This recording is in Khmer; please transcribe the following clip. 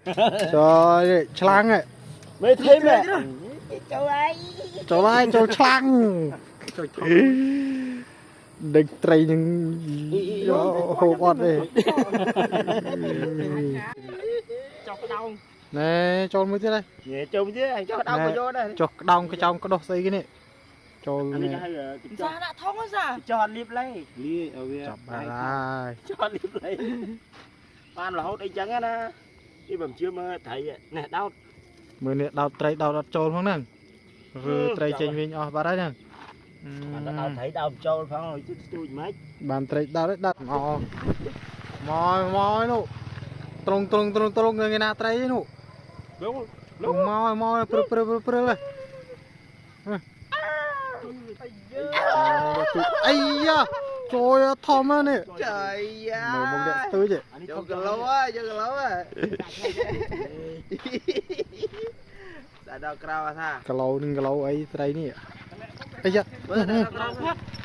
Trời, ឆ្លាំងហ៎ មេធីម ចូលហើយ ចូលហើយ ចូលឆ្លាំង ចូលធំ ដឹកត្រីនឹងយកហូបអត់ទេ ចុះក្តោង ណែ ចូលមួយទៀតហើយ ចូលមួយទៀត ចុះក្តោងក៏យកដែរ ចុះក្តោងកចោងក្ដោះស្អីគេនេះ ចូល នេះ គេហៅ សាដាក់ថងសា ចោះលៀបលេ លាយឲ្យវា ចាប់បានហើយ ចោះលៀបលេបានរហូតអីចឹងណា ទីបើមិនជឿមើលត្រីនេះដោត មើលនេះ ដោតត្រី ដោតអត់ចូលផងហ្នឹង ឬត្រីចេញវិញអស់បាត់ហើយហ្នឹង បានដោតត្រី ដោតចូលផង ស្ទូចមិន បានត្រីដោត ដោតមកមកមកនោះ ត្រង់ត្រង់ត្រង់ត្រង់ គេណាត្រីនោះ លោក មកមក ព្រឹលព្រឹលព្រឹល អីយ៉ា ចូលធំហ្នឹងនេះ ចាយ៉ា មើលមកដាក់ស្ទូច ចូលគីឡូហើយ ចូលគីឡូហើយ ដាក់ដល់ក្រៅថា គីឡូនឹងគីឡូអីត្រីនេះ អីយ៉ា មើលដល់ក្រៅ